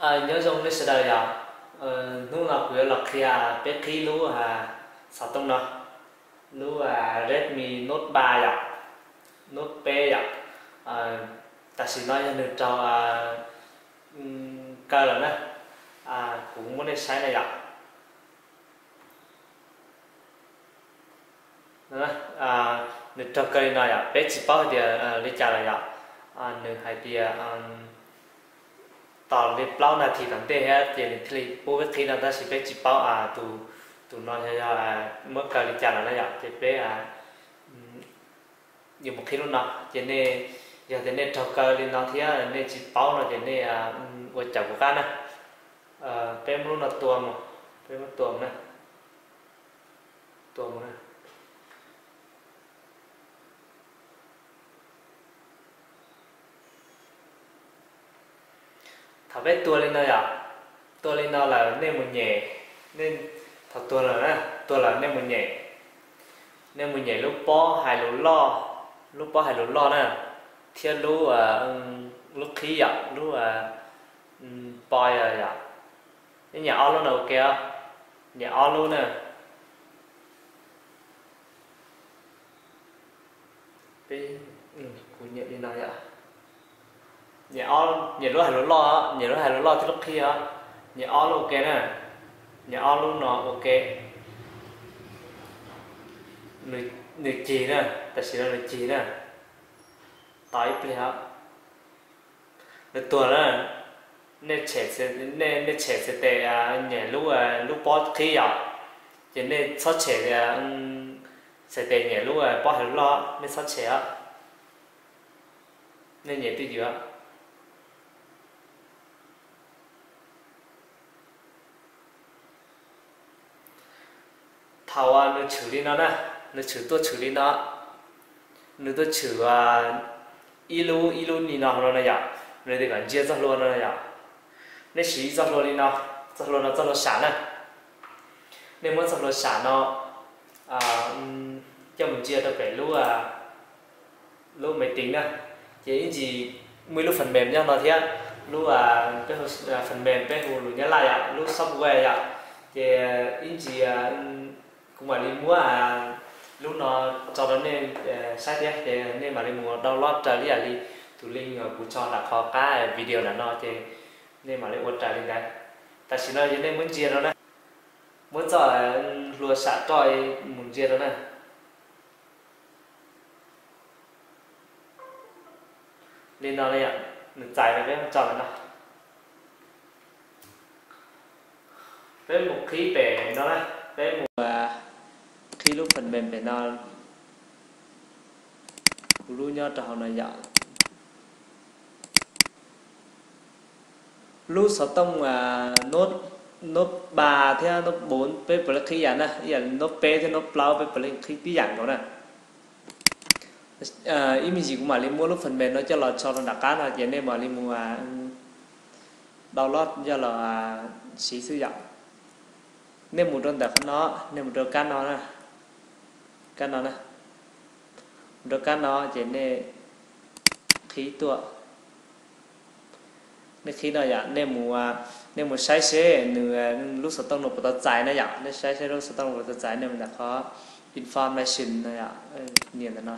Nyob zoo nej sawv daws yom. Hnub no kuv yuav los qhia peb qhib lub xov tooj no, lub Redmi Note ba yom, Note peb yom. Tam sim no yog nws raug kaw lawm na, kuv muab nej saib na yom. Nws raug kaw li no yom, peb tsis paub hais tias li cas lawm yom. Nws hais tias tos li plaub nas this tom ntej thiab ces nws thiaj li pub peb qhib no, tab sis peb tsis paub tus, tus no yog, yog muab kaw li cas lawm na yom, ces peb yuav mus qhib lub no. Ces nej, yog tias nej raug kaw li no thiab nej tsis paub no ces nej ua caum kuv qab na. Peb muab lub no tua mus, peb muab tua mus na, tua mus na. Thaum peb tua li no yom, tua li no lawm nej mus nyem, thaum tuag lawm na, tuag lawm nej mus nyem, nej mus nyem lub pob hais lus loj, lub pob hais lus loj na, thiab lub, lub qhib yom, lub pos yom. Nej nyem ob lub no ua ke os, nyem ob lub na. Peb, kuv nyem li no yom. Nyem ob, nyem lub hais lus loj, nyem lub hais lus loj thiab lub qhib os. Nyem ob lub ua ke na. Nyem ob lub no ua ke. Nws cig na, tam sim no nws cig na. Tos ib pliag os. Nws tuag na. Nej tshem, nej tshem txhais tes nyem lub, lub pob qhib yom, ces nej txhob tshem txhais tes nyem lub pob hais lus loj, nej txhob tshem os. Nej nyem twj ywm. Thaum nws tshwm li no na, nws tshwm tuaj tshwm li no, nws tuaj tshwm ib lub ib lub ni no hauv no na yom, nws tias kom ntsia txoj hlua no na yom. Nej siv ib txoj hlua li no, txoj hlua no txoj hlua sam na. Nej muab txoj hlua sam no coj mus ntsia rau pem lub, lub máy tính na, ces ib ntsis muaj ib lub phần mềm nyob no thiab, lub, peb hu phần mềm peb hu lus Nyab Laj yom, lub software yom, ces ib ntsis kuv mam li muab lub no tso rau nej saib thiab ces nej mam li mus download raws li yam li tus link uas kuv tso nram qhov qab video ntawm no ces nej mam li ua raws li ntawd. Tam sim no yog nej muab ntsia rau na, muab txoj hlua sam roj mus ntsia rau na. Li no na yom, nws txais rau peb tso lawm no. Peb mus qhib pem no na, peb mus qhib lub phần mềm pem no, kuv lub nyob rau hauv no yom. Lub xov tooj Note, Note ba thiab Note bốn peb puas li qhib yam na, ib yam li Note peb thiab Note plaub peb puas li qhib tib yam nkaus na. Ib me ntsis kuv mam li muab lub phần mềm no coj los tso rau nram qab no ces nej mam li mus download coj los siv xwb yom. Nej mus rau ntawm qhov no, nej mus rau kab no na, kab no na, mus rau kab no ces nej qhib tuaj. Nej qhib no yom, nej mus, nej mus saib seb nws, lub xov tooj no puas tau txais na yom, nej saib seb lub xov tooj no puas tau txais, nej mus ntawm qhov information no yom, nias ntawm no.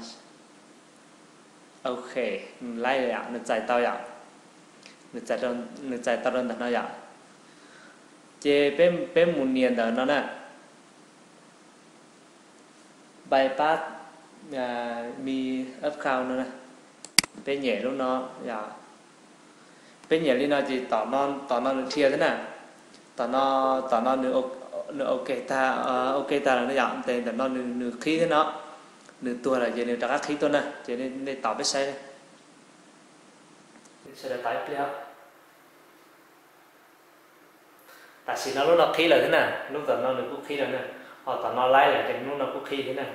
Ok, nws laib yom, nws txais tau yom, nws txais tau rau ntawm no yom. Ces peb mus nias ntawm no na, bypass mi account no na, peb nyem lub no yom. Peb nyem li no ces tom no, tom no nws dhia thiab na, tom no, tom no nws, nws ok tag, ok tag lawm na yom, ces ntawm no nws qhib thiab no, nws tuag lawm ces nws rov qab qhib tuaj na, ces nej tos peb saib. Sawv daws tos ib pliag. Tam sim no lub no qhib lawm thiab na, lub tom no nws kuj qhib lawm na, ho tom no laib lawm ces lub no kuj qhib thiab na.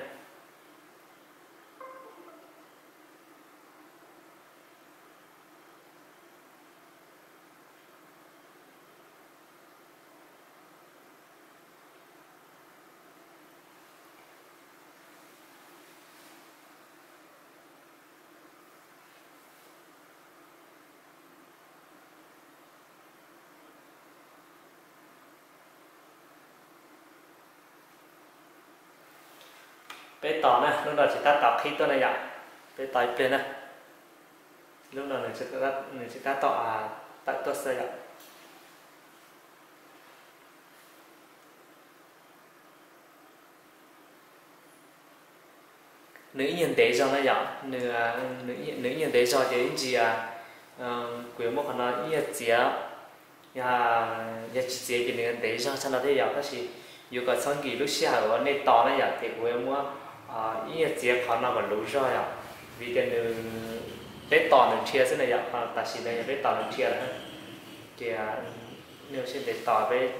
Peb tos na, lub no tsis tab tom qhib tuaj na yom. Peb tos ib pliag na. Lub no nws tsis tab tom tawm tuaj xwb yom. Nws ib nyuag ntev zog na yom, nws ib nyuag ntev zog ces ib ntsis kuv yuav muab qhov no ib nyuag txiav. Yog tsis txiav ces nws ntev zog tshaj no thiab yom, tab sis yuav kom txhob nkim lub sij hawm uas nej tos na yom, ces kuv yuav muab ib nyuag txiav qhov no kom luv zog yom, vim tias nws, peb tos nws dhia xwb na yom, tam sim no yog peb tos nws dhia lawm. Ces nej ua siab ntev tos peb,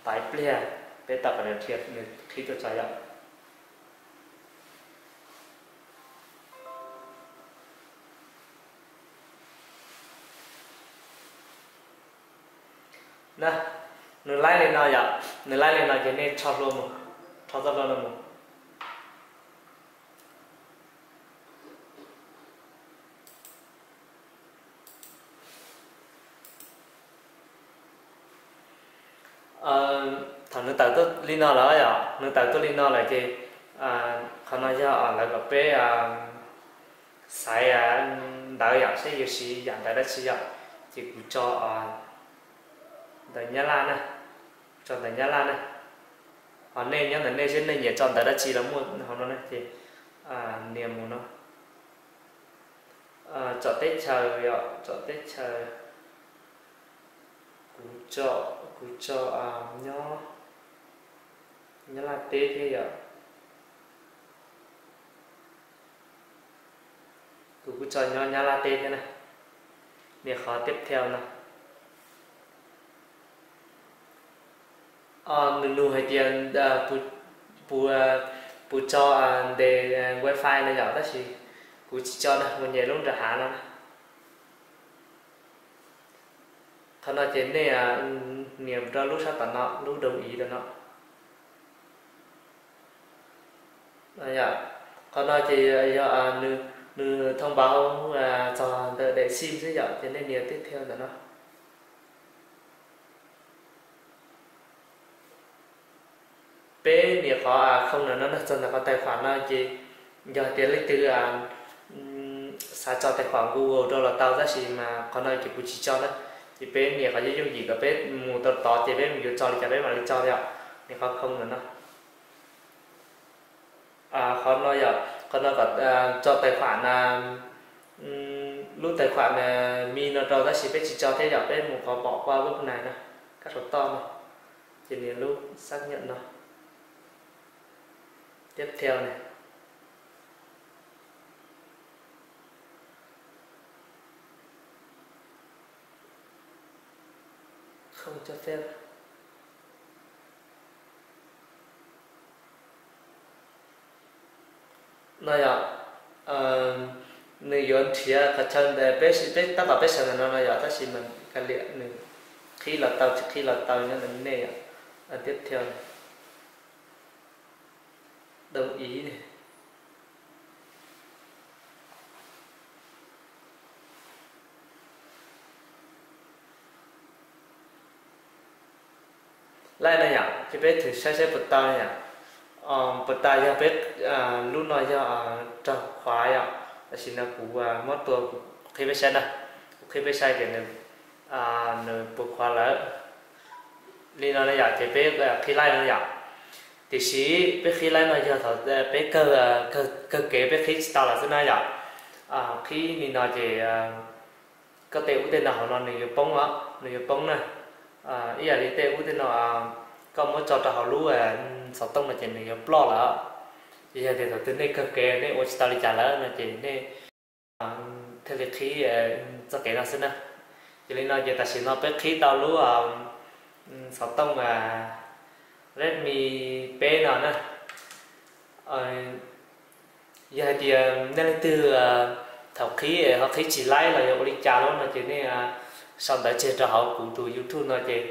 tos ib pliag, peb tos kom nws dhia nws qhib tuaj tso yom. Na, nws laib li no yom, nws laib li no ces nej rho hlua mus, rho txoj hlua no mus. Thaum nws tawm tuaj li no lawm yom, nws tawm tuaj li no lawm ces qhov no yog lawv kom peb xaiv ntawv yom, seb yuav siv yam ntawv dab tsi yom. Ces kuv tso ntawv Nyab Laj na, kuv tso ntawv Nyab Laj na. Ho nej nyob ntawm nej seb nej nyiam tso ntawv dab tsi los muaj hauv no na ces nias mus no. Tsom teb chaws yom, tsom teb chaws. Kuv tso, kuv tso nyob Nyab Laj teb thiab yom. Kuv kuj tso nyob Nyab Laj teb thiab na. Nias qhov tiếp theo no. Nws nug hais tias puas, puas tso ntes wifi no yom, tab sis kuv tsis tso na, kuv nyem lub nram hav no na. Qhov no ces nej nias rau lub sab tom no, lub đồng ý tom no. Qhov no ces yog nws thông báo txog ntawm daim sim xwb yom, ces nej nias tiếp theo ntawm no. Peb nias qhov không ntawm no txog ntawm qhov tài khoản no ces yog tias leej twg xav tso tài khoản Google rau los tau, tab sis mas qhov no ces kuv tsis tso na. Ces peb nias qhov yooj yooj yim kom peb mus tau tod ces peb mus yuav tso li cas peb mam li tso yom. Nias qhov không ntawm no. Qhov no yog qhov no kom tso tài khoản, lub tài khoản Mi no rau, tab sis peb tsis tso thiab yom, peb mus qhov bỏ qua bước này no, kab sau toj no, ces nias lub xác nhận no, tiếp theo này. Không cho phép. No yog nws yuav nrhiav qhov chaw ntawd, peb tab tom peb sawv ntawm no no yog, tab sis mas kav liam nws qhib los tau tsis qhib los tau nyob ntawm nej yom. Tiếp theo này. Đồng ý này. Laij no yom, ces peb thwm saib saib puas tau yom. Puas tau yog peb, lub no yog raug khuav yom, tam sim no kuv muab tua kuv qhib peb saib na, kuv qhib peb saib tias nws puas khuav lawm. Li no na yom, ces peb qhib laij no yom. Tiam sis peb qhib laij no yog thaum peb kawg, kawg kev peb qhib tsis tau lawm xwb na yom. Qhib li no ces koj tej ub tej no hauv no nws yuav poob os, nws yuav poob na. Ib yam li tej ub tej no koj muab tso rau hauv lub xov tooj no ces nws yuav ploj lawm. Ces yog tias thaum twg nej kawg kev nej ua tsis tau li cas lawm no ces nej thiaj li qhib txoj kev no xwb na. Ces li no ces tam sim no peb qhib tau lub xov tooj Redmi peb no na. Yog hais tias nej leej twg thaum qhib ho qhib tsis laib los yog ua li cas lawm no ces nej sau ntawv tseg rau hauv kuv tus YouTube no ces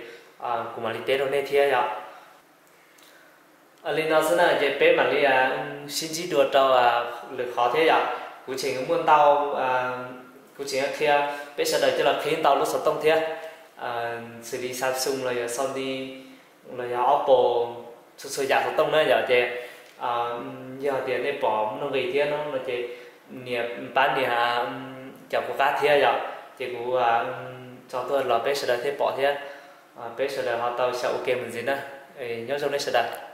kuv mam li teb rau nej thiab yom. Li no xwb na ces peb mam li sib ntsib dua rau lwm qhov thiab yom. Kuv tseem muaj ntau, kuv tseem qhia peb sawv daws coj los qhib ntau lub xov tooj thiab, xws li Samsung los yog Sony los yog Oppo, txhua txhua yam xov tooj na yom. Ces Yog tias nej pom Muaj Nuj Nqis thiab no no ces nias pab nias cov kuv qab thiab yom, ces kuv tso tuaj los peb sawv daws thiaj pom thiab. Peb sawv daws ho tau xyaum ua ke mus ntxiv na. Nyob zoo nej sawv daws.